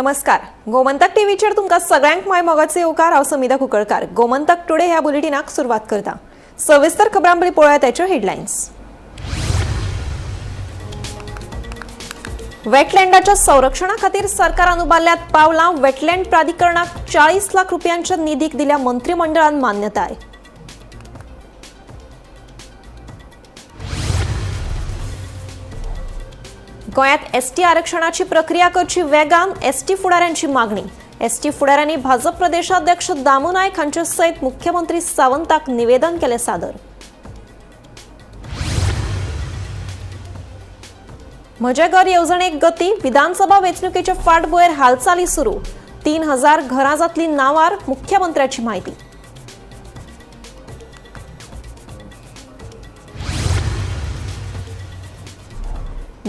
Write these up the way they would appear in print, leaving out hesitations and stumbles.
नमस्कार, गोमंतक टीव्हीचेर तुमकां सगळ्यांक my मोगाचे येवकार. हांव समिता कुंकळकार. गोमंतक टुडे ह्या बुलेटिनाक सुरवात करता. सविस्तर खबरां पयलीं पळोवया त्याच्यो हेडलायन्स. वेटलँडाच्या संरक्षणा खातीर सरकारान उबारल्यात पावलां. वेटलँड प्राधिकरणाक 40 लाख रुपयांच्या निधीक दिल्या मंत्रिमंडळान मान्यताय. गोंयांत एसटी आरक्षणाची प्रक्रिया करची वेगान, एसटी फुडाऱ्यांची मागणी. एसटी फुडाऱ्यांनी भाजप प्रदेशाध्यक्ष दामू नायक हांचे सयत मुख्यमंत्री सावंताक निवेदन केलें सादर. म्हजें घर येवजणेक गती. विधानसभा वेंचणुकेच्या फाटभुंयेर हालचाली सुरू. 3000 घरां जातली नांवार, मुख्यमंत्र्याची म्हायती.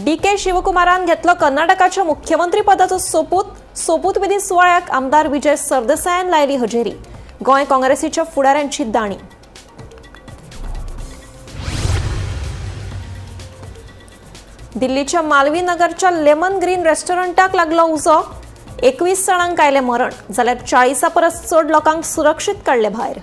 डीके शिवकुमारान घेतलो कर्नाटकाच्या मुख्यमंत्रीपदाचो सोपूत. सोपूतविधी सुवाळ्याक आमदार विजय सरदेसायान लायली हजेरी. गोंय काँग्रेसीच्या फुडाऱ्यांची दाणी. दिल्लीच्या मालवी नगरच्या लेमन ग्रीन रेस्टॉरंटाक लागलो उजो. 21 जाणांक आयलें मरण, जाल्यार 40 परस चड लोकांक सुरक्षीत काडले भायर.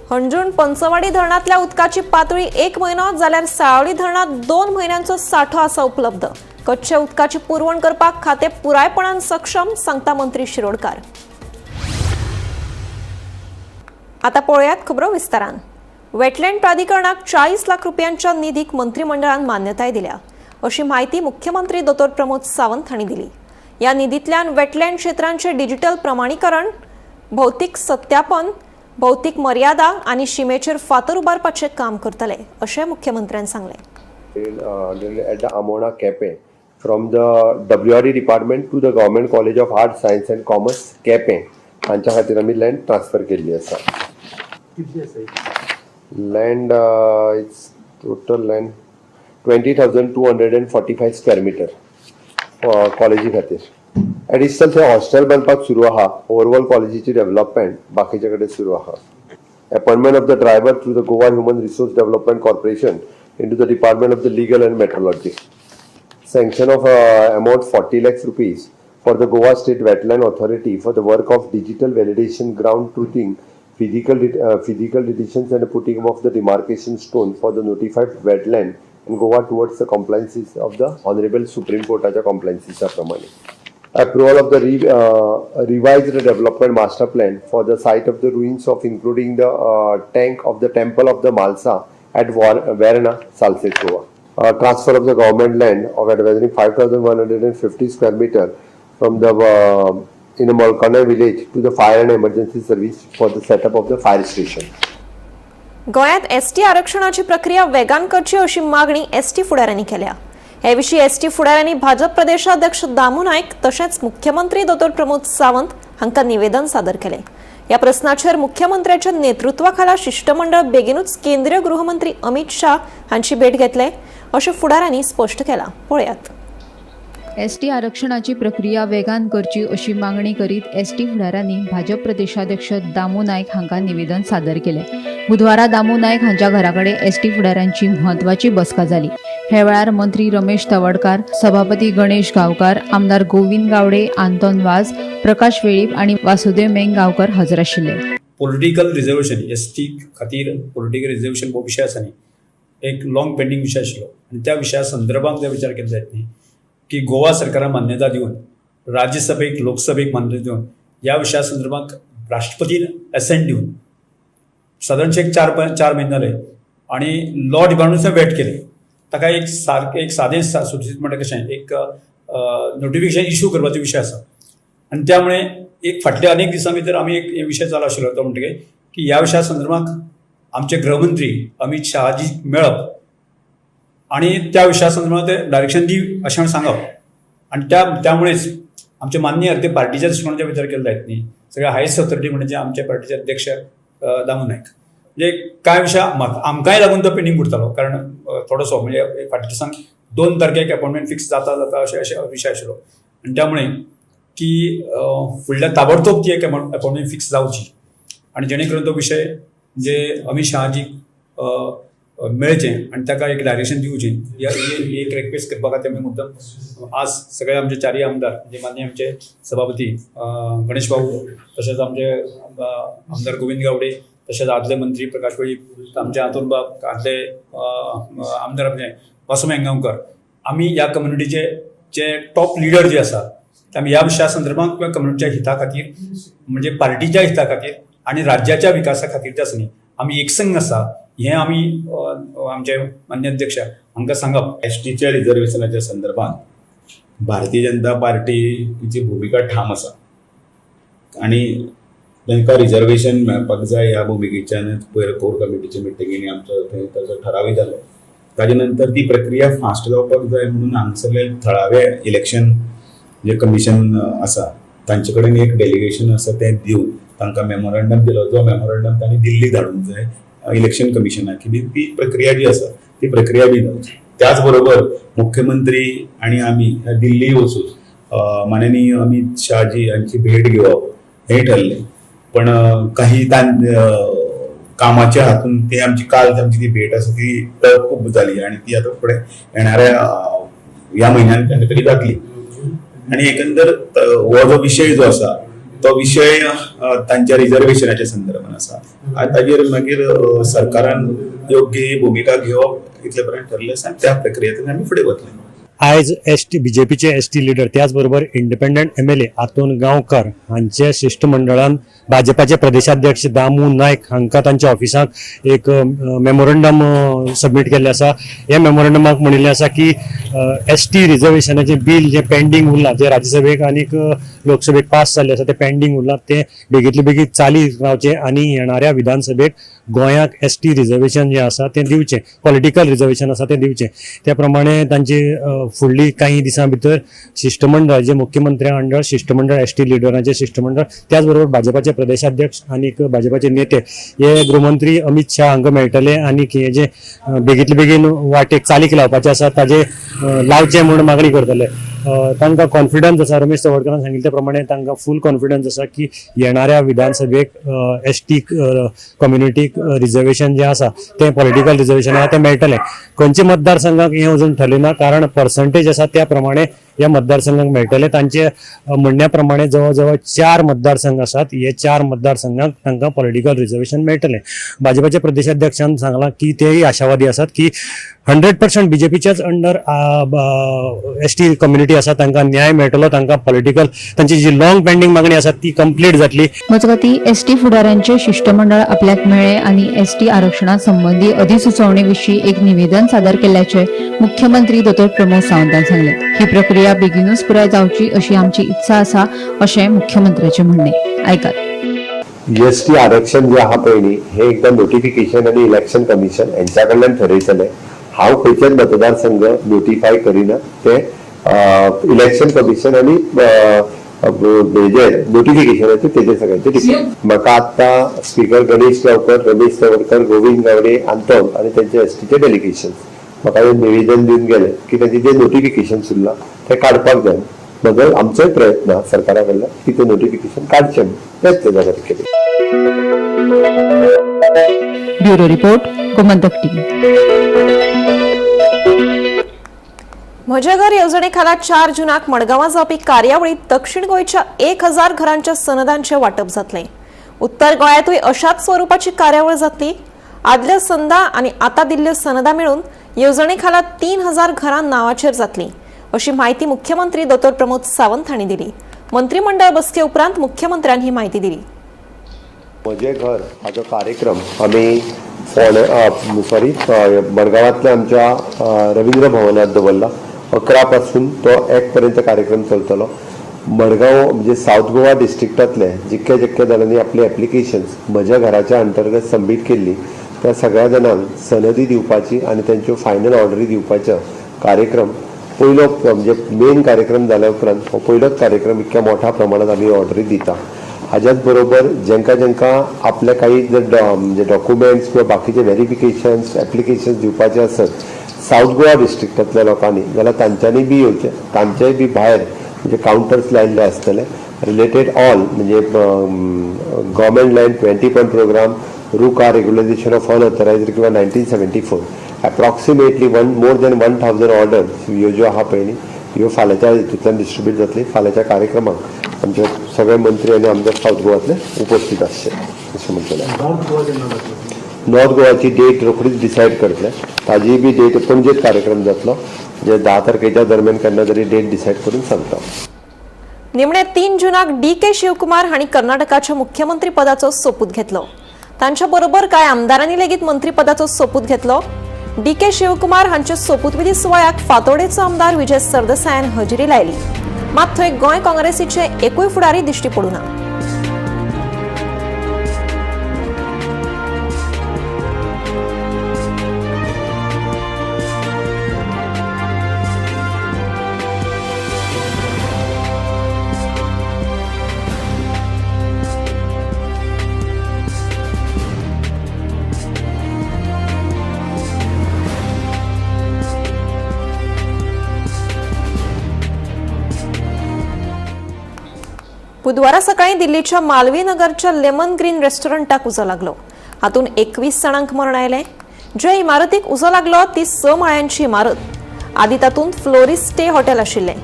हणजूण पंचवाडी धरणांतल्या उदकाची पातळी 1 म्हयनो, जाल्यार साळावली धरणांत 2 म्हयन्यांचो सांठो आसा उपलब्ध. कच्च्या उदकाची पुरवण करपाक खातें पुरायपणान सक्षम, सांगता मंत्री शिरोडकार. आता पळोवयात खबरो विस्तारान. वेटलँड प्राधिकरणाक 40 लाख रुपयांच्या निधीक मंत्रिमंडळान मान्यताय दिल्या, अशी म्हायती मुख्यमंत्री दोतोर प्रमोद सावंत हांणी दिली. ह्या निधींतल्यान वेटलँड क्षेत्रांचें डिजिटल प्रमाणीकरण, भौतीक सत्यापन, भौतीक मर्यादा आनी शिमेचेर फातर उबारपाचें काम करतले, अशें मुख्यमंत्र्यान सांगलें. At the Amona Quepem from the WRD department to the Government College of Arts, Science and Commerce Quepem हांच्या खातीर आमी लँड ट्रान्सफर केल्ली आसा. Land, it's total land 20,245 square meter कॉलेजी खातीर. एडिशनल थंय हॉस्टेल बांदपाक सुरू आहा. ओवरऑल कॉलेजीची डेव्हलपमेंट बाकीचे कडेन सुरू आहा. Appointment of the driver through the Goa Human Resource Development Corporation into the Department of the Legal and Metrology. Sanction of amount 40 lakhs rupees for the Goa State Wetland Authority for the work of digital validation, ground truthing, physical deletions and putting up of the demarcation stone for the notified wetland in Goa towards the compliances of the Honorable Supreme Courtaच्या compliances प्रमाणे. Approval of the revised development master plan for the site of the ruins of including the tank of the temple of the Malsa at Verna, Salcete, Goa. Transfer of the government land of advising 5,150 square meter from the in the Molcona village to the fire and emergency service for the setup of the fire station. गोंयांत ST आरक्षणाची प्रक्रिया वेगान करची, अशी मागणी ST फुडाऱ्यांनी केल्या. हे विशीं एसटी फुडाऱ्यांनी भाजप प्रदेशाध्यक्ष दामू नायक तशेंच मुख्यमंत्री दोतोर प्रमोद सावंत हांकां निवेदन सादर केलें. ह्या प्रस्नाचेर मुख्यमंत्र्याच्या नेतृत्वाखाला शिश्टमंडळ बेगीनूच केंद्रीय गृहमंत्री अमित शाह हांची भेट घेतले, अशें फुडाऱ्यांनी स्पश्ट केलां. पळयात. एसटी आरक्षणाची प्रक्रिया वेगान करची, अशी मागणी करीत एसटी फुडाऱ्यांनी भाजप प्रदेशाध्यक्ष दामू नायक हांकां निवेदन सादर केलें. बुधवारा दामू नायक हांच्या घरा कडेन एसटी फुडाऱ्यांची म्हत्वाची बसका जाली. ह्या वेळार मंत्री रमेश तवडकार, सभापती गणेश गांवकार, आमदार गोविंद गावडे, आंतोन वाज, प्रकाश वेळीप आनी वासुदेव मेंग गांवकर हजर आशिल्ले. पॉलिटिकल रिजर्वेशन, एसटी खातीर पॉलिटिकल रिजर्वेशन हो विशय आसा न्ही, एक लॉंग पेंडींग विशय आशिल्लो आनी त्या विशया संदर्भात जर विचार केलो जायत न्ही की गोवा सरकारान मान्यता दिवन, राज्यसभेक, लोकसभेक मान्यता दिवन, ह्या विशया संदर्भात राष्ट्रपतीन एसेंट दिवन सादारणशे एक 4 म्हयने जाले आनी लॉ डिपार्टमेंट वेट केले. ताका एक सारकें एक सादें सुटसुटीत म्हणटा कशें एक नोटिफिकेशन इशू करपाचो विशय आसा आनी त्यामुळे एक फाटल्या अनेक दिसां भितर आमी एक हे विशय चालू आशिल्लो, तो म्हणटकीर की ह्या विशया संदर्भात आमचे गृहमंत्री अमीत शहाजी मेळप आनी त्या विशया संदर्भात ते डायरेक्शन दी अशें म्हणून सांगप. आनी त्यामुळेच आमचे माननीय अर्दे पार्टीच्या दृश्टिकोनाचो विचार केलो जायत न्ही, सगळे हायस्ट ऑथॉरिटी म्हणजे आमच्या पार्टीचे अध्यक्ष दामू नायक. म्हणजे कांय विशय आमकांय लागून तो पेंडींग उरतालो, कारण थोडोसो म्हणजे फाटल्या दिसांक 2 तारखेक अपॉयंटमेंट फिक्स जाता जाता अशें अशें विशय आशिल्लो आनी त्यामुळे की फुडल्या ताबडतोब ती एक अपॉयंटमेंट फिक्स जावची आनी जेणे करून तो विशय म्हणजे अमीत शहाजी मेळचें आनी ताका एक डायरेक्शन दिवचें ही एक रिक्वेस्ट करपा खातीर आमी मुद्दम आज सगळे आमचे चारय आमदार म्हणजे माननीय आमचे सभापती गणेश बाबू, तशेंच आमचे आमदार गोविंद गावडे, तशेंच आदले मंत्री प्रकाश वेळीप, आमचे आतोन बाब, आदले आमदार आमचे वासू मेंगांवकर, आमी ह्या कम्युनिटीचे जे टॉप लिडर जे आसा ते आमी ह्या विशया संदर्भात किंवा कम्युनिटीच्या हिता खातीर म्हणजे पार्टीच्या हिता खातीर आनी राज्याच्या विकासा खातीर जे आसा न्ही आमी एकसंघ आसा हें आमी आमचे मान्य अध्यक्ष हांकां सांगप. एसटीच्या रिजर्वेशनाच्या संदर्भात भारतीय जनता पार्टीची भुमिका ठाम आसा आनी तांकां रिजर्वेशन मेळपाक जाय ह्या भुमिकेच्यान पयर कोर कमिटीच्या मिटिंगेनी आमचो थंय ताचो ठरावय जालो. ताजे नंतर ती प्रक्रिया फास्ट जावपाक जाय म्हणून हांगसरले थळावे इलेक्शन जे कमिशन आसा तांचे कडेन एक डेलिगेशन आसा तें दिवन तांकां मेमोरंडम दिलो, जो मेमोरंडम तांणी दिल्ली धाडूंक जाय इलेक्शन कमिशनाक की ती प्रक्रिया जी आसा ती प्रक्रिया बी जावची. त्याच बरोबर मुख्यमंत्री आनी आमी दिल्ली वचून माननीय अमित शहाजी हांची भेट घेवप हें ठरलें, पण काही कामाच्या हातून ते आमची काल आमची ती भेट आसा ती खूब जाली आनी ती आतां फुडें येणाऱ्या ह्या म्हयन्यान केन्ना तरी जातली. आनी एकंदर हो जो विशय जो आसा तो विशय तांच्या रिजर्वेशनाच्या संदर्भात आसा आनी ताजेर मागीर सरकारान योग्य भुमिका घेवप इतले पर्यंत ठरलें आसा आनी त्या प्रक्रियेंतल्यान आमी फुडें वतले. आयज एस टी बीजेपीचे एस टी लिडर त्याचबरोबर इंडिपेंडंट MLA Anton गांवकर हांचे शिश्टमंडळान भाजपाचे प्रदेशाध्यक्ष दामू नायक हांकां तांच्या ऑफिसाक एक मेमोरंडम सबमीट केल्लें आसा. ह्या मेमोरंडमाक म्हणिल्लें आसा की एस टी रिजर्वेशनाचें बील जें पेंडींग उरलां, जें राज्यसभेक आनीक लोकसभेक पास जाल्लें आसा तें पेंडींग उरलां, तें बेगींतले बेगीन चालीक लावचें आनी येणाऱ्या विधानसभेक गोंयाक एस टी रिजर्वेशन जें आसा तें दिवचें, पॉलिटिकल रिजर्वेशन आसा तें दिवचें. त्या प्रमाणे तांची फुडली काही दिसां भितर शिश्टमंडळ जे मुख्यमंत्र्या अंडर शिश्टमंडळ एस टी लिडरांचें शिश्टमंडळ त्याच बरोबर भाजपाचे प्रदेशाध्यक्ष आनीक भाजपाचे नेते हे गृहमंत्री अमित शाह हांकां मेळटले आनीक हे जे बेगींतले बेगीन वाटेक चालीक लावपाचें आसा ताजे लावचें म्हूण मागणी करतले. तांकां कॉन्फिडन्स आसा, रमेश तवडकरान सांगिल्ले त्या प्रमाणे तांकां फूल कॉन्फिडन्स आसा की येणाऱ्या विधानसभेक एस टी कम्युनिटीक रिजर्वेशन जें आसा तें पॉलिटिकल रिजर्वेशन आसा तें मेळटलें. खंयच्या मतदारसंघाक हें अजून ठरलें ना, कारण पर्संटेज आसा त्या प्रमाणे ह्या मतदारसंघाक मेळटलें. तांचे म्हणण्या प्रमाणे जवळ जवळ 4 मतदारसंघ आसात, हे 4 मतदारसंघाक तांकां पॉलिटिकल रिजर्वेशन मेळटलें. भाजपाचे प्रदेशाध्यक्षान सांगलां की तेय आशावादी आसात की 100% बीजेपीच्याच अंडर एस टी कम्युनिटी आसा तांकां न्याय मेळटलो, तांकां पॉलिटिकल तांची जी लॉंग पेंडींग मागणी आसा ती कंप्लीट जातली. मजगतीं एस टी फुडाऱ्यांचे शिश्टमंडळ आपल्याक मेळ्ळे आनी एस टी आरक्षणा संबंदी अधिसुचोवणे विशीं एक निवेदन सादर केल्ल्याचें मुख्यमंत्री दोतोर प्रमोद सावंतान सांगलें. ही प्रक्रिया बेगीनूच पुराय जावची अशी आमची इत्सा आसा अशें मुख्यमंत्र्याचें म्हणणें. आयकात. एस टी आरक्षण जे आहा पळय न्ही, हे एकदां नोटिफिकेशन आनी इलेक्शन कमिशन हेंच्या कडल्यान ठरयतले. हांव खंयचेच मतदारसंघ नोटिफाय करिना, ते इलेक्शन कमिशन आनी हेजेर नोटिफिकेशनाचेर तेजेर सगळ्यांचे डिपेंड. म्हाका आत्तां स्पीकर गणेश गांवकर, रमेश तवडकर, गोविंद गावडे, आंतोन आनी तेंचे एस टीचे डेलिगेशन म्हाका हे निवेदन दिवन गेले की तेंचे जे नोटिफिकेशन उरलां तें काडपाक जाय. म्हजो आमचोय प्रयत्न आहा सरकारा कडल्यान की तें नोटिफिकेशन काडचें म्हणून. तेच तें जाल्यार केलें. Bureau report, Gomantak TV. म्हजें घर येवजणे खाला 4 जूनाक मडगांवां जावपी कार्यावळींत दक्षिण गोंयच्या 1000 घरांच्या सनदांचें वांटप जातलें. उत्तर गोंयांतूय अशाच स्वरुपाची कार्यावळ जातली. आदल्यो संदा आनी आतां दिल्ल्यो सनदां मेळून येवजणे खाला 3000 घरां नांवाचेर जातलीं अशी म्हायती मुख्यमंत्री दोतोर प्रमोद सावंत हांणी दिली. मंत्रिमंडळ बसके उपरांत मुख्यमंत्र्यान ही म्हायती दिली. म्हजें घर हाचो कार्यक्रम आमी फोंडे सॉरी मडगांवांतल्या आमच्या रवींद्र भवनात दवरला. 11 पासून तो 1 पर्यंत कार्यक्रम चलतलो. मडगांव म्हणजे सावथ गोवा डिस्ट्रिक्टांतले जितके जितके जाणांनी आपले एप्लिकेशन्स म्हज्या घराच्या अंतर्गत सबमीट केल्ली त्या सगळ्या जाणांक सनदी दिवपाची आनी तेंच्यो फायनल ऑर्डरी दिवपाचो कार्यक्रम पयलो म्हणजे मेन कार्यक्रम जाल्या उपरांत हो पयलोच कार्यक्रम इतक्या मोठ्या प्रमाणात आमी ऑर्डरी दिता. हाज्याच बरोबर जेंका जेंका आपले काही जर म्हणजे डॉक्युमेंट्स किंवा बाकीचे व्हेरिफिकेशन्स एप्लिकेशन्स दिवपाचे आसत सावथ गोवा डिस्ट्रिक्टांतल्या लोकांनी जाल्यार तांच्यांनी बी येवचें. तांचेय बी भायर म्हणजे कावंटर्स लायिल्ले आसतले रिलेटेड ऑल म्हणजे government land 20 point programme, RUCA regularisation of unauthorised किंवा 1974 approximately one more than 1000 orders ह्यो ज्यो आहा पळय न्ही ह्यो फाल्यांच्या हितूंतल्यान डिस्ट्रिब्यूट जातली. फाल्यांच्या कार्यक्रमाक आमचे सगळे मंत्री आनी आमदार सावथ गोवांतले उपस्थित आसचे अशें म्हणटलें. नॉर्थ गोवाची डेट रोखडीच डिसायड करतले, ताजीय बी डेट पणजेत कार्यक्रम जातलो जे 10 तारखेच्या दरम्यान केन्ना तरी डेट डिसायड करून सांगता. निमणे 3 जूनाक डी.के. शिवकुमार हांणी कर्नाटकाच्या मुख्यमंत्री पदाचो सोपूत घेतलो. तांच्या बरोबर कांय आमदारांनी लेगीत मंत्रीपदाचो सोपूत घेतलो. डी.के. शिवकुमार हांच्या सोपूतविधी सुवाळ्याक फातोडेचो आमदार विजय सरदेसायान हजेरी लायली. मात थंय गोंय काँग्रेसीचे एकूय फुडारी दिश्टी पडूं ना. बुधवारा सकाळी दिल्लीच्या मालवी नगरच्या लेमन ग्रीन रेस्टॉरंटाक उजो लागलो. हातून 21 जाणांक मरण आयलें. जे इमारतीक उजो लागलो ती 6 माळ्यांची इमारत. आदी तातूंत फ्लोरिस्टे हॉटेल आशिल्लें.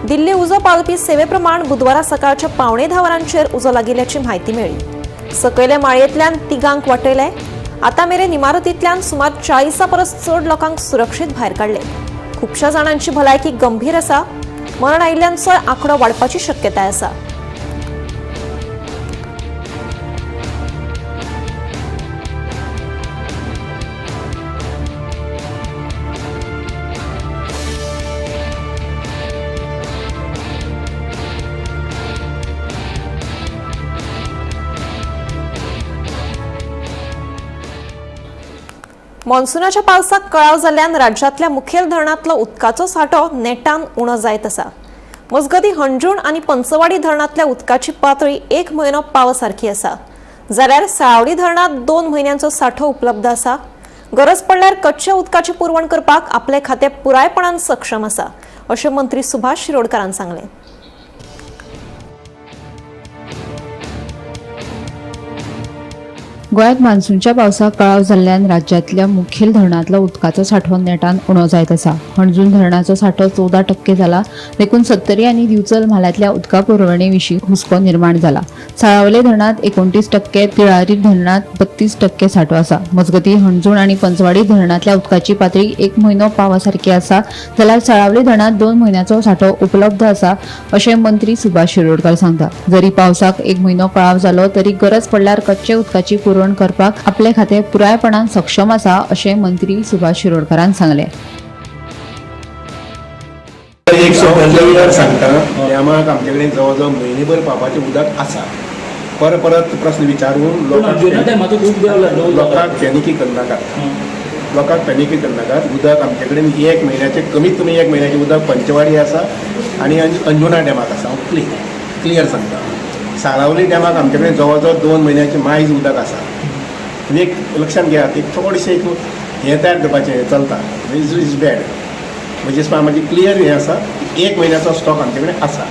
दिल्ली उजो पालोवपी सेवे प्रमाण बुधवारा सकाळच्या 9:45 वरांचेर उजो लागिल्ल्याची म्हायती मेळ्ळी. सकयल्या माळयेंतल्यान 3 वाटयले. आतां मेरेन इमारतींतल्यान सुमार 40 परस चड लोकांक सुरक्षीत भायर काडले. खुबश्या जाणांची भलायकी गंभीर आसा. मरण आयिल्ल्यांचो आंकडो वाडपाची शक्यताय आसा. मॉन्सूनाच्या पावसाक कळाव जाल्ल्यान राज्यांतल्या मुखेल धरणांतलो उदकाचो सांठो नेटान उणो जायत आसा. मजगतीं हणजूण आनी पंचवाडी धरणांतल्या उदकाची पातळी 1 म्हयनो पावसारकी आसा, जाल्यार साळावली धरणांत 2 म्हयन्यांचो सांठो उपलब्ध आसा. गरज पडल्यार कच्च्या उदकाची पुरवण करपाक आपले खातें पुरायपणान सक्षम आसा, अशें मंत्री सुभाष शिरोडकारान सांगलें. गोंयांत मान्सूनच्या पावसाक कळाव जाल्ल्यान राज्यांतल्या मुखेल धरणांतलो उदकाचो सांठो नेटान उणो जायत आसा. हणजूण धरणाचो सांठो 14% जाला, देखून सत्तरी आनी दिवचल म्हालांतल्या उदका पुरवणे विशीं हुस्को निर्माण जाला. साळावले धरणांत 29%, तिळारी धरणांत 32% सांठो आसा. मजगतीं हणजूण आनी पंचवाडी धरणांतल्या उदकाची पातळी 1 म्हयनो पावा सारकी आसा, जाल्यार साळावले धरणांत 2 म्हयन्याचो सांठो उपलब्ध आसा, अशें मंत्री सुभाष शिरोडकर सांगता. जरी पावसाक 1 म्हयनो कळाव जालो तरी गरज पडल्यार कच्चे उदकाची पुरवण करपाक आपले खातें पुरायपणान सक्षम आसा, अशें मंत्री सुभाष शिरोडकारान सांगलें. एक क्लियर सांगता, डॅमाक आमचे कडेन जवळ जवळ म्हयनेभर पावपाचें उदक आसा. परत परत प्रस्न विचारून लोकांक पॅनिकी करनाकात, लोकांक पॅनिकी करनाकात. उदक आमचे कडेन 1 म्हयन्याचें, कमीत कमी 1 म्हयन्याचें उदक पंचवाडी आसा आनी अंजुना डॅमाक आसा. हांव क्लियर सांगता. साळावली डॅमाक आमचे कडेन जवळ जवळ 2 म्हयन्याचें मायज उदक आसा. एक लक्षांत घेयात, एक थोडेशें एक हें तयार करपाचें चलता, is is bad. म्हणजे म्हाजी क्लियर हें आसा, 1 म्हयन्याचो स्टॉक आमचे कडेन आसा.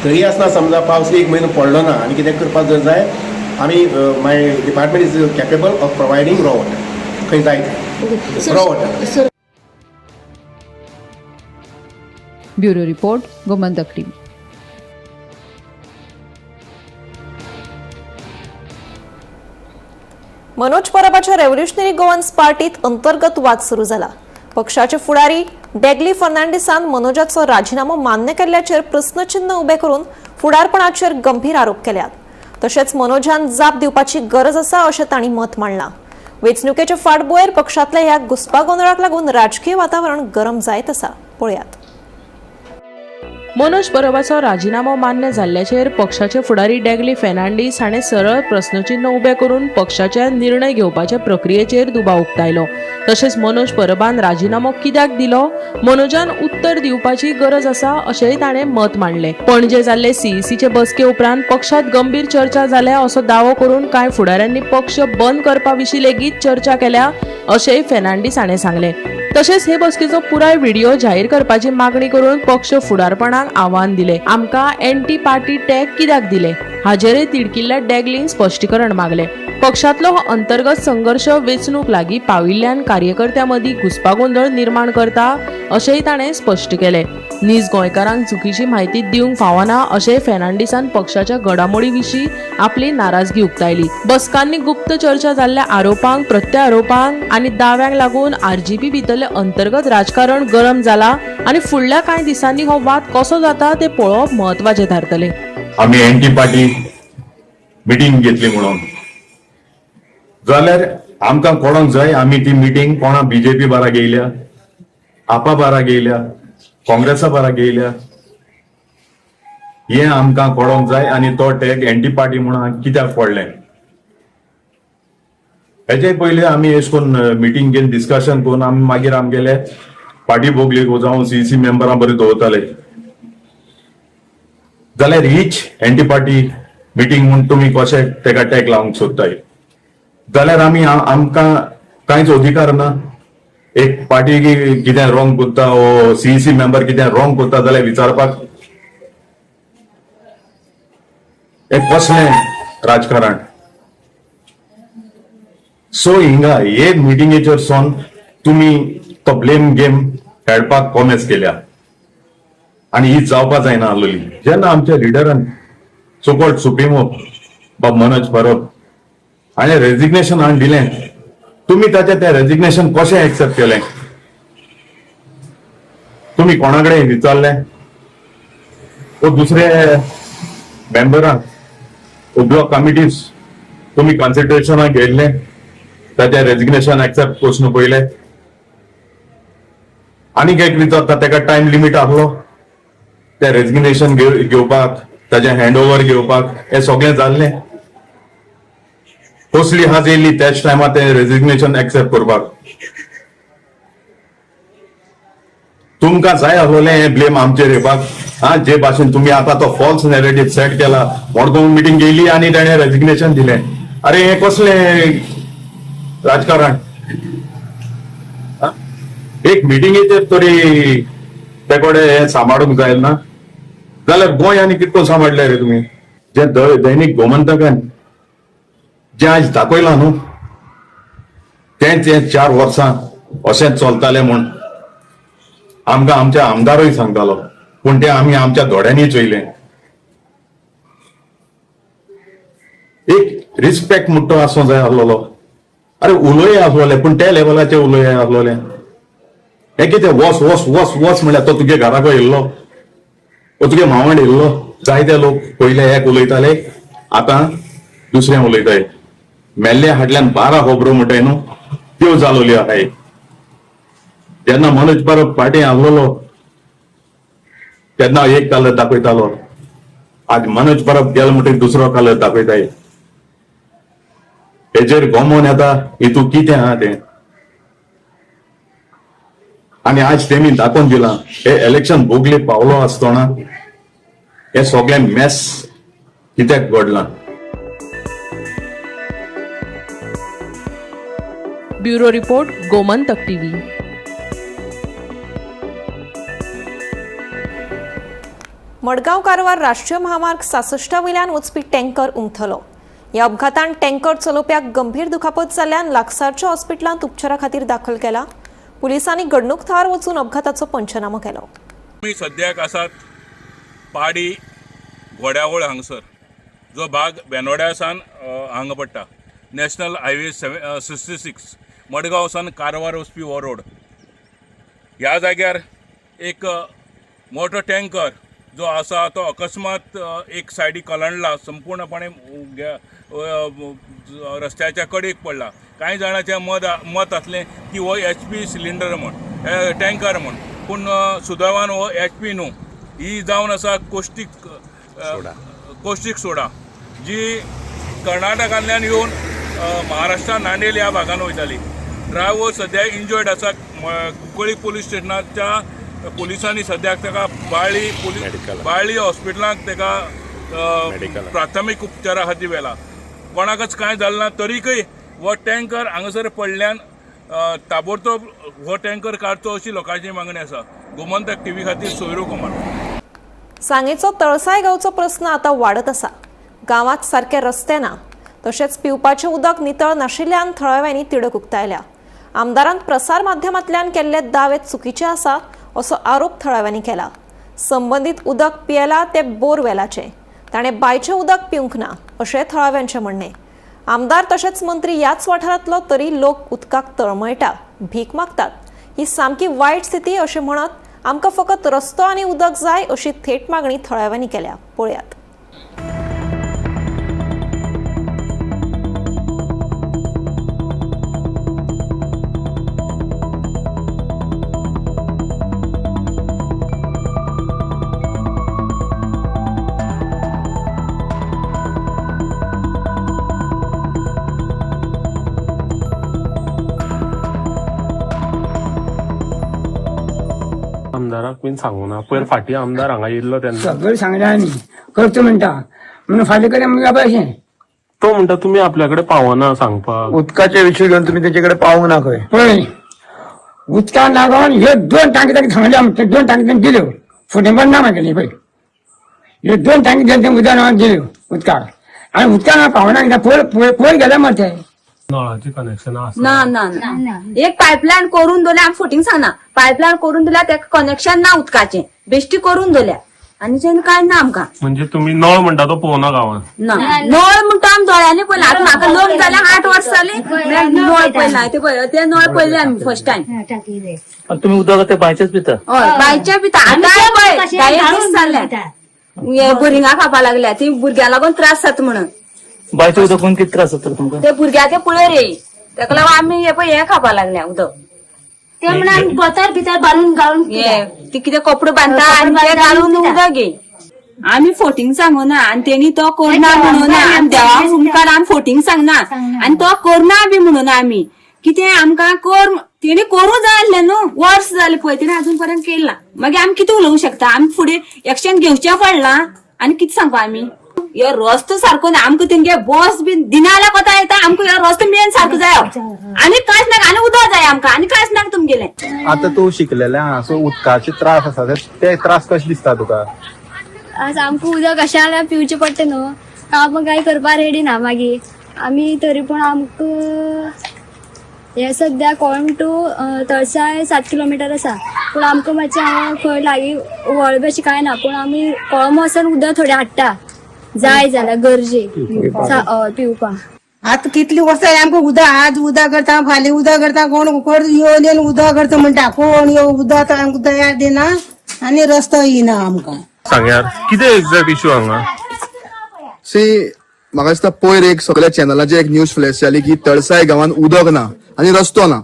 तरी आसतना समजा पावस 1 म्हयनो पडलो ना आनी कितें करपाक जर जाय, आमी my department is capable of providing raw water खंय जाय थंय raw water. Bureau report, Gomantak TV. Manoj परबाच्या revolutionary Goans पार्टीत अंतर्गत वाद सुरू जाला. पक्षाचे फुडारी डेगली फर्नांडिसान मनोजाचो राजीनामो मान्य केल्ल्याचेर प्रस्नचिन्ह उबे करून फुडारपणाचेर गंभीर आरोप केल्यात. तशेंच मनोजान जाप दिवपाची गरज आसा अशें तांणी मत मांडलां. वेंचणुकेचे फाटभुंयेर पक्षांतल्या ह्या घुस्पागोंदळाक लागून राजकीय वातावरण गरम जायत आसा. पळयात. मनोज परबाचो राजिनामो मान्य जाल्ल्याचेर पक्षाचे फुडारी डॅगली फेर्नांडीस हाणें सरळ प्रस्नचिन्ह उबें करून पक्षाच्या निर्णय घेवपाच्या प्रक्रियेचेर दुबाव उक्तायलो. तशेंच मनोज परबान राजिनामो कित्याक दिलो, मनोजान उत्तर दिवपाची गरज आसा अशेंय ताणें मत मांडलें. पणजे जाल्ले सीईसीचे बसके उपरांत पक्षांत गंभीर चर्चा जाल्या असो दावो करून कांय फुडाऱ्यांनी पक्ष बंद करपा विशीं लेगीत चर्चा केल्या अशेंय फेर्नांडीस हाणें सांगलें. तशेंच हे बसकेचो पुराय व्हिडिओ जाहीर करपाची मागणी करून पक्ष फुडारपणाक आव्हान दिले. आमकां एंटी पार्टी टॅग कित्याक दिले हाचेरय तिडकिल्ल्या डॅगलीन स्पश्टीकरण मागले. पक्षांतलो हो अंतर्गत संघर्ष वेंचणूक लागीं पाविल्ल्यान कार्यकर्त्यां मदीं घुस्पागोंदळ निर्माण करता अशेंय ताणें स्पश्ट केलें. नीज गोंयकारांक चुकीची म्हायती दिवंक फावना अशें फेर्नांडीसान पक्षाच्या घडामोडी विशीं आपली नाराजगी उक्तायली. बसकांनी गुप्त चर्चा जाल्ल्या आरोपांक, प्रत्यारोपांक आनी दाव्यांक लागून आरजीपी भितरलें अंतर्गत राजकारण गरम जाला आनी फुडल्या कांय दिसांनी हो वाद कसो जाता ते पळोवप म्हत्वाचें थारतलें. आमी एंटी पार्टी मिटींग घेतली म्हणून जाल्यार आमकां कोणाक जाय आमी ती मिटींग कोणा बीजेपी बारा घेयल्या, आपा बारा घेयल्या, काँग्रेसा बारा घेयल्या, हें आमकां कळोंक जाय. आनी तो टॅग एंटी पार्टी म्हणून कित्याक पडलें हेजे पयलीं आमी एश कोन्न मिटींग घेवन डिस्कशन करून आमी मागीर आमगेले पार्टी बोगली जावं सीसी मेंबरां बरें दवरताले. जाल्यार हीच एंटी पार्टी मिटींग म्हूण तुमी कशें तेका टॅग लावंक सोदताय जाल्यार आमी आमकां कांयच अधिकार ना. एक पार्टी कितें रॉंग करता वो सीईसी मेंबर कितें रॉंग करता जाल्यार विचारपाक एक कसलें राजकारण. सो हिंगा हे मिटिंगेचेर सोन तुमी तो ब्लेम गेम खेळपाक कोमेस केल्या आनी ही जावपा जायना आसलेली. जेन्ना आमच्या लिडरान सो कॉल्ड सुप्रिमो बाब मनोज परब हाणें रेजिग्नेशन हाडून दिलें, तुमी ताचें तें रेजिग्नेशन कशें एक्सेप्ट केलें? तुमी कोणा कडेन विचारलें वो दुसरे मेंबरांक वो ब्लॉक कमिटीज तुमी कन्सिडरेशनाक घेयल्लें ताचें रेजिग्नेशन एक्सेप्ट करचें पयलें? आनीक एक विचारता ताका टायम लिमीट आसलो तें रेजिग्नेशन घेवपाक, ताचें हँड ओवर घेवपाक, हें सगळें जाल्लें. कसली हाज येयली त्याच टायमार तें रेजिग्नेशन एक्सेप्ट करपाक? तुमकां जाय आसलोलें हें ब्लेम आमचेर येवपाक. हा, जे भाशेन तुमी आतां तो फॉल्स नॅरेटीव सेट केला, मडगांव मिटींग घेयली आनी ताणें रेजिग्नेशन दिलें. अरे हें कसलें राजकारण? एक मिटिंगेचेर तरी ते कडेन हें सांबाळूंक जाय ना जाल्यार गोंय आनी कितको सांबाळले रे तुमी? जें दैनीक गोमंतकान जें आयज दाखयलां न्हू तेंच हें 4 वर्सां अशेंच चलतालें म्हूण आमकां आमच्या आमदारूय सांगतालो, पूण तें आमी आमच्या दोळ्यांनी चोयलें. एक रिस्पेक्ट म्हणटा आसूं जाय आसलेलो. अरे उलोय आसलोले पूण त्या लेवलाचे उलोय आसलोले. हें कितें वस वस वस वस म्हणल्यार तो तुगे घराक येयल्लो, तो तुगे मावंड येयल्लो. जायते लोक पयले एक उलयताले, आतां दुसरें उलयताय. मेल्ले हाडल्यान 12 खबरो म्हणटाय न्हू त्यो जालोल्यो आहाय. जेन्ना मनोज परब पार्टी आसलोलो तेन्ना एक कलर दाखयतालो, आज मनोज परब गेलो म्हणटकीर दुसरो कलर दाखयताय. हेजेर गोमोन येता हितू कितें आहा तें. आनी आज तेमी दाखोवन दिलां हे इलेक्शन भोगले पावलो आसतना हे सगळें मेस कित्याक घडलां. Bureau report, Gomantak TV. Madgaon Karwar राष्ट्रीय महामार्ग 66 वयल्यान वचपी टँकर उमथलो. ह्या अपघातान टँकर चलोवप्याक गंभीर दुखापत जाल्ल्यान लागसारच्या हॉस्पिटलांत उपचारा खातीर दाखल केला. पुलिसांनी घडणूक थळार वचून अपघाताचो पंचनामो केलो. आमी सद्याक आसात पाडी घोड्यावळ हांगसर, जो भाग बेनोड्या सावन हांगा पडटा. नॅशनल हायवे 66 मडगांव सावन कारवार वचपी हो रोड. ह्या जाग्यार एक मोटो टँकर जो आसा तो अकस्मात एक सायडी कलंडला, संपूर्णपणे रस्त्याच्या कडेक पडला. कांय जाणांचें मत आसलें की हो HP cylinder म्हण, टँकर म्हण, पूण सुदैवान हो HP न्हू. ही जावन आसा कोस्टीक सोडा, जी कर्नाटकांतल्यान येवन महाराष्ट्रान नांदेड ह्या भागान वयताली. ड्रायव्हर सद्या इंजर्ड आसा. कुंकळी पोलीस स्टेशनाच्या पोलिसांनी सद्याक ताका बाळ्ळी हॉस्पिटलांत ताका प्राथमीक उपचारा खातीर व्हेला. कोणाकच कांय जालें ना, तरीकय हो टँकर हांगासर पडल्यान ताबडतोब हो टँकर काडचो अशी लोकांची मागणी आसा. गोमंतक टीव्ही खातीर सोयरू कुमार. सांगेचो तळसाय गांवचो प्रस्न आतां वाडत आसा. गांवांत सारके रस्ते ना, तशेंच पिवपाचें उदक नितळ नाशिल्ल्यान थळाव्यांनी तिडक उक्तायल्या. आमदारान प्रसार माध्यमांतल्यान केल्ले दावे चुकीचे आसा असो आरोप थळाव्यांनी केला. संबंदीत उदक पियेला ते बोरवेलाचें, ताणें बांयचें उदक पिवंक ना अशें थळाव्यांचें म्हणणें. आमदार तशेंच मंत्री ह्याच वाठारांतलो तरी लोक उदकाक तळमळटा, भीक मागतात. ही सामकी वायट स्थिती अशें म्हणत आमकां फकत रस्तो आनी उदक जाय अशी थेट मागणी थळाव्यांनी केल्या. पळयात. आमदाराक बीन सांगू ना, पयर फाटी आमदार हांगा येयल्लो तेन्ना सगळें सांगलें आमी करचो म्हणटा म्हणून फाल्यां कडेन मागीर अशें तो म्हणटा तुमी आपल्या कडेन पावना सांगपाक. उदकाचे विशय घेवन तुमी तेचे कडेन पावूंक ना खंय. पळय उदकान लागून ह्यो दोन टांकी तांकां सांगले आमी, दोन टांकी तांकां दिल्यो, फुडें पण ना मागीर पळय ह्यो दोन टांकी दिल्यो उदक दिल्यो उदकाक आनी उदकान पावना कित्याक पयर पयर गेले मरे. नळाचे कनेक्शन आसा ना ना ना, एक पायपलायन करून दवरल्या आमी फटींग सांगना, पायपलायन करून दिल्या तेका कनेक्शन ना उदकाचें, बेश्टी करून दवरल्या आनी तें कांय ना आमकां. म्हणजे तुमी नळ म्हणटा तो पळोवना गांवान? ना, नळ म्हणटा आमी दोळ्यांनी पळयला. आतां म्हाका लग्न जालें 8 वर्सां जालीं, नळ पळयला ते पळय, ते नळ पळयले आमी फर्स्ट टायम. तुमी उदक ते बांयचेच पिता? हय, बांयचें पिता. आतां पळय 10 दीस जाले बोरिंगा खावपा लागल्या, ती भुरग्यां लागून त्रास जाता म्हणून. बांयचें उदक कोण कितें त्रास जाता तुमकां? ते भुरग्याचे पळय रे, तेका लागून आमी हे पळय हे खावपा लागल्या उदक. ते म्हणून बोतर भितर बांदून घालून ती कितें कपडो बांदता आनी ते घालून उदक घे. आमी फोटींग सांगूना आनी तेणी तो करना म्हणूना, आमी देवा मुखार आमी फोटींग सांगना आनी तो करना बी म्हणूना. आमी कितें आमकां कर तेणी करूं जाय आसलें न्हू, वर्स जालें पळय तेणी अजून पर्यंत केला, मागीर आमी कितें उलोवंक शकता? आमी फुडें एक्शन घेवचें पडलां आनी कितें सांगपा आमी? हे रस्तो सारको ना आमकां, तेंगे बस बी दिना जाल्यार कोता येता आमकां, हे रस्तो मेन सारको जाय आनी कांयच नाका, आनी उदक जाय आमकां आनी कांयच नाका तुमगेलें. आतां तूं शिकलेलें आहा, सो उदकाचे त्रास आसा ते त्रास कशे दिसता तुका? आज आमकां उदक अशें जाल्यार पिवचें पडटा न्हू, आमकां कांय करपा रेडी ना मागीर आमी, तरी पूण आमकां हे सद्या कोळंब टू तळसाय 7 किलोमिटर आसा, पूण आमकां मातशें हांगा खंय लागीं व्हळ बी अशें कांय ना, पूण आमी कोळंब वचून उदक थोडें हाडटा जाय जाल्यार गरजे पिवपाक. आतां कितली वर्सां आमकां उदक, आज उदक करता फाल्यां उदक करता, कोण कोण येवन येवन उदक करता म्हणटा, कोण येवन उदक आमकां तयार दिना आनी रस्तो येना आमकां. सांग्यार कितें एक्झॅक्ट इश्यू हांगा? सी, म्हाका दिसता पयर एक सगळ्या चॅनलाचेर एक न्यूज फ्लॅश जाली की तळसाय गांवांत उदक ना आनी रस्तो ना.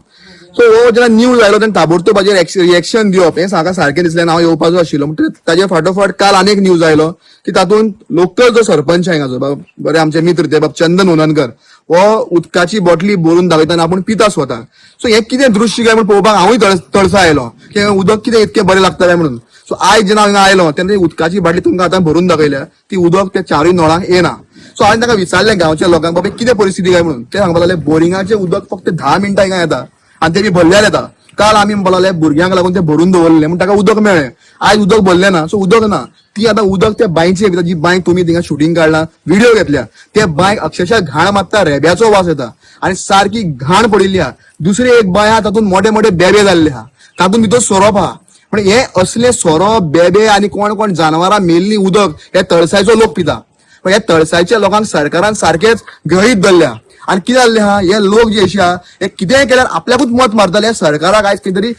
सो हो जेन्ना न्यूज आयलो तेन्ना ताबडतोब रिएक्शन दिवप हें म्हाका सारकें दिसलें ना. हांव येवपाचो आशिल्लो म्हणटकीर ताजे फाटोफाट काल आनी एक न्यूज आयलो की तातूंत लोकल जो सरपंच हांगाचो बाब बरे आमचे मित्र ते बाब चंदन उननकर हो उदकाची बॉटली भरून दाखयता आनी आपूण पिता स्वता. सो हें कितें दृश्य काय म्हूण पळोवपाक हांवूय तळसा आयलो की उदक कितें इतकें बरें लागता काय म्हणून. सो आयज जेन्ना हांगा आयलो तेन्ना उदकाची बाटली तुमकां आतां भरून दाखयल्या, ती उदक त्या चारूय नळांक येना. सो हांवें ताका विचारलें गांवच्या लोकांक, बाबा कितें परिस्थिती काय म्हणून. ते सांगपाक लागले बोरिंगाचें उदक फक्त 10 मिनटां हिंगा येता आनी ते बी भरल्यार येता. काल आमी म्हणपाक लागले भुरग्यांक लागून ते भरून दवरले म्हूण ताका उदक मेळ्ळें, आयज उदक भरलें ना. सो उदक ना, ती आतां उदक त्या बांयचे भितर, जी बांय तुमी थिंगा शुटींग काडलां, व्हिडिओ घेतल्या, त्या बांयक अक्षरशः घाण मारता, रेब्याचो वास येता आनी सारकी घाण पडिल्ली आहा. दुसरी एक बांय आहा तातूंत मोठे मोठे बेबे जाल्ले आहा, तातूंत भितर सोरोप आहा. पण हे असले सोरोप बेबे आनी कोण कोण जानवरां मेल्ली उदक हे तळसायचो लोक पिता. पण ह्या तळसायच्या लोकांक सरकारान सारकेच गृहीत धरल्या आनी कितें जाल्लें आहा, हे लोक जे अशे आहा हे कितेंय केल्यार आपल्याकूच मत मारतले. सरकाराक आयज कितें तरी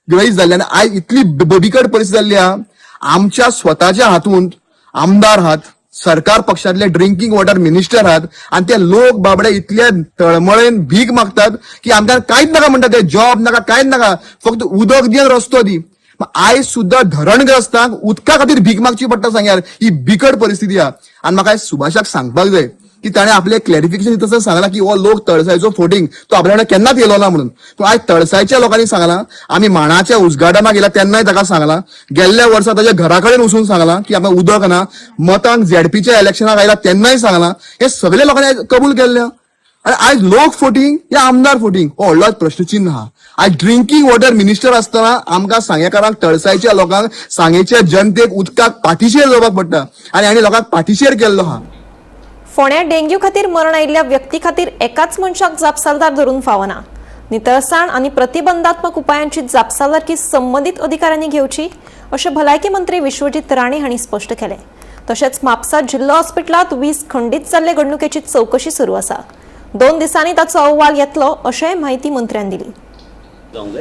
गृहीत जाल्लें आनी आयज इतली बिकट परिस्थिती जाल्ली आहा. आमच्या स्वताच्या हातूंत आमदार आहात, सरकार पक्षांतले ड्रिंकिंग वॉटर मिनिस्टर आहात आनी ते लोक बाबडे इतले तळमळेन भीक मागतात की आमकां कांयच नाका म्हणटा ते, जॉब नाका कांयच नाका, फक्त उदक दी आनी रस्तो दी. आयज सुद्दां धरणग्रस्तांक उदका खातीर भीक मागची पडटा सांग्यार, ही बिकट परिस्थिती आहा. आनी म्हाका सुभाषाक सांगपाक जाय की ताणें आपलें क्लॅरिफिकेशन तसं सांगलां की हो लोक तळसायचो फोटींग तो आपल्या वांगडा केन्नाच येयलो ना म्हणून. पूण आयज तळसायच्या लोकांनी सांगलां, आमी माणाच्या उद्घाटनाक गेला तेन्नाय ताका सांगलां, गेल्ल्या वर्सा ताच्या घरा कडेन वचून सांगलां की आमकां उदक ना, मतांक झेडपीच्या इलेक्शनाक आयला तेन्नाय सांगलां, हे सगळे लोकांनी आयज कबूल केल्लें. आनी आयज लोक फोटींग या आमदार फोटींग हो व्हडलो प्रश्नचिन्ह आहा. आयज ड्रिंकिंग वॉटर मिनिस्टर आसतना आमकां सांगेकारांक, तळसायच्या लोकांक, सांगेच्या जनतेक उदकाक पाठीशेर जावपाक पडटा आनी हांणी लोकांक पाठीशेर केल्लो आहा. फोंड्या डेंग्यू खातीर मरण आयिल्ल्या व्यक्ती खातीर एकाच मनशाक जापसालदार धरून फावना. नितळसाण आनी प्रतिबंधात्मक उपायांची जापसालदारकी संबंदीत अधिकाऱ्यांनी घेवची अशें भलायकी मंत्री विश्वजीत राणे हांणी स्पश्ट केलें. तशेंच म्हापसा जिल्लो हॉस्पिटलांत वीज खंडीत जाल्ले घडणुकेची चवकशी सुरू आसा. 2 दिसांनी ताचो अहवाल येतलो अशेंय म्हायती मंत्र्यान दिली. जावंक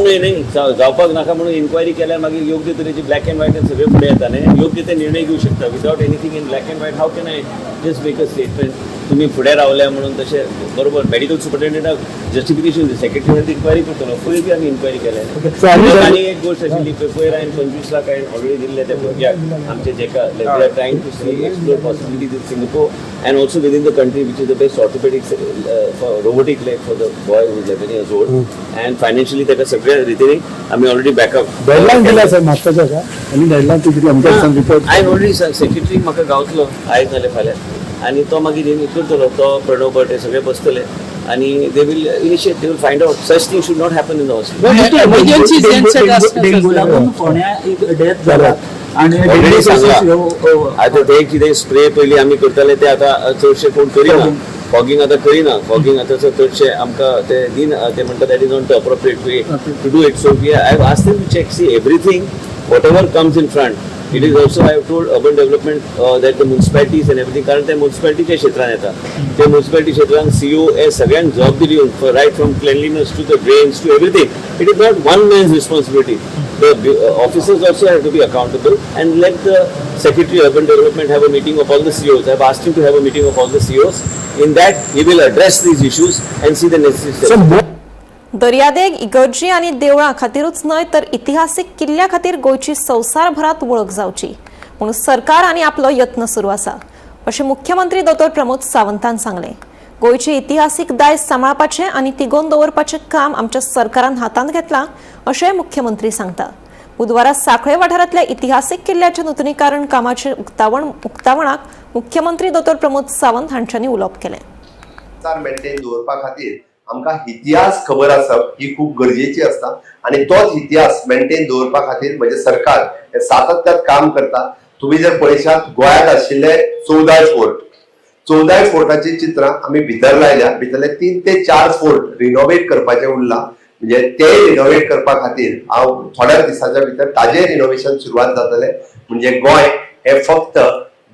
न्हय न्ही जावपाक नाका म्हणून इन्क्वायरी केल्यार मागीर योग्य तरेची ब्लॅक अँड व्हायट सगळे फुडें येता न्ही, योग्य ते निर्णय घेवं शकता. Without anything in black and white how can I just make a statement? तुमी फुडें रावल्या म्हणून तशें बरोबर मेडिकल सुपरिटेंडंटाक जस्टिफिकेशन सेक्रेटरी हेल्थ इन्क्वायरी करतलो. पयर बी आमी इन्क्वायरी केल्या. आनी एक गोश्ट आशिल्ली पळय, पयर हांवें 25 लाख हांवें ऑलरेडी दिल्ले त्या भुरग्याक आमचे जेका. They are trying to see explore possibilities in Singapore and also within the country which is the best orthopaedic robotic leg for the boy who is 11 years old. And financially ताका सगळ्या रितीने आमी already backup deadline दिला sir म्हापसाच्या का आनी deadline तुजी आमकां report. हांवें ऑलरेडी सेक्रेटरीक म्हाका गावतलो आयज नाल्यार फाल्यां, आनी तो मागीर हे करतलो. तो प्रणव भट हे सगळे बसतले आनी they will initiate, they will find out. Such thing should not happen in the hospital. Dengue लागून फोंड्या एक डेथ जाला आनी ऑलरेडी सांगला. आतां ते कितें स्प्रे पयलीं आमी करताले ते आतां चडशे कोण करिना. फॉगिंग आतां करिना. फॉगिंग आतां चडशे आमकां ते दिना, ते म्हणटा that is not the appropriate way to do it. So we I have asked them to check, see everything whatever comes in front. It is also I have told urban development that the municipalities and everything, कारण ते म्युन्सिपालिटीच्या क्षेत्रान येता. ते municipality क्षेत्रान CO हे सगळ्यांक जबाबदारी दिवन right from cleanliness to the drains to everything. It is not one man's responsibility. The officers also have to be accountable and let the Secretary Urban Development have a meeting of all the COs. I have asked him to have a meeting of all the COs. In that he will address these issues and see the necessary steps. दर्यादेग, इगर्जी आनी देवळां खातीरूच न्हय तर इतिहासीक किल्ल्या खातीर गोंयची संवसारभरांत वळख जावची म्हणून सरकार आनी आपलो यत्न सुरू आसा अशें मुख्यमंत्री दोतोर प्रमोद सावंतान सांगलें. गोंयचे इतिहासीक दायज सांबाळपाचें आनी तिगोवन दवरपाचें काम आमच्या सरकारान हातांत घेतलां अशेंय मुख्यमंत्री सांगता. बुधवारा सांखळे वाठारांतल्या इतिहासीक किल्ल्याचें नुतनीकरण कामाचें उक्तावणाक मुख्यमंत्री दोतोर प्रमोद सावंत हांच्यांनी उलोवप केलें. मेंटेन दवरपा खातीर आमकां इतिहास खबर आसप ही खूब गरजेची आसता आनी तोच इतिहास मेंटेन दवरपा खातीर म्हजें सरकार हे सातत्यात काम करता. तुमी जर पळयशात गोंयांत आशिल्ले 14 फोर्ट, 14 फोर्टाची चित्रां आमी भितर लायल्या. भितरले 3 ते 4 फोर्ट रिनोवेट करपाचे उरला, म्हणजे ते रिनोवेट करपा खातीर हांव थोड्या दिसाच्या भितर ताजे रिनोवेशन सुरवात जातले. म्हणजे गोंय हे फक्त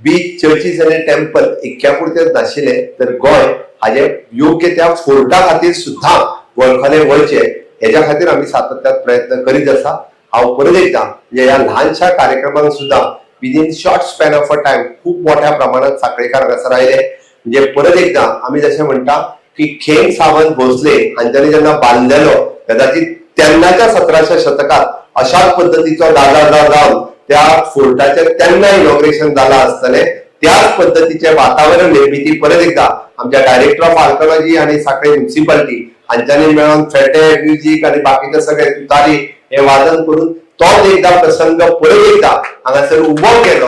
बीच, चर्चीस आनी टेम्पल इतक्या पुरतेच नाशिल्ले तर गोंय हाजे योग्य त्या फोर्टा खातीर सुद्दां वळखले वळचे हेज्या खातीर आमी सातत्यात प्रयत्न करीत आसा. हांव परत एकदां म्हणजे ह्या ल्हानशा कार्यक्रमांक सुद्दां within short span of a time खूब मोठ्या प्रमाणात सांखळेकार हांगासर आयले. म्हणजे परत एकदां आमी जशें म्हणटा की खेम सावंत भोसले हांच्यांनी जेन्ना बांदलेलो कदाचित तेन्नाच्या 17व्या शतकात अशाच पद्दतीचो दादा जावन त्या फोर्टाचें तेन्ना इनॉग्रेशन जालां आसतलें. त्याच पद्दतीचें वातावरण निर्मिती परत एकदां आमच्या डायरेक्टर ऑफ आर्किओलॉजी आनी सांखळे म्युन्सिपालिटी हांच्यांनी मेळोन फेटे, म्युजीक आनी बाकीचे सगळे तुतारी हे वादन करून तोच एकदां प्रसंग परत एकदां हांगासर उबो केलो.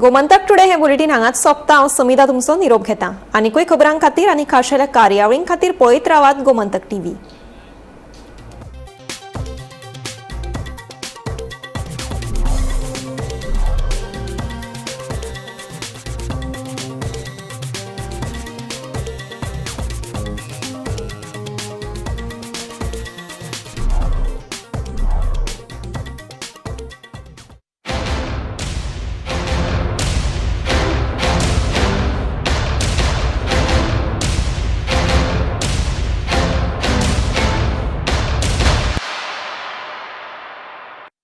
गोमंतक टुडे हे बुलेटीन हांगाच सोंपता. हांव समिता तुमचो निरोप घेता. आनीकूय खबरां खातीर आनी खाशेल्या कार्यावळीं खातीर पळयत रावात गोमंतक टीव्ही.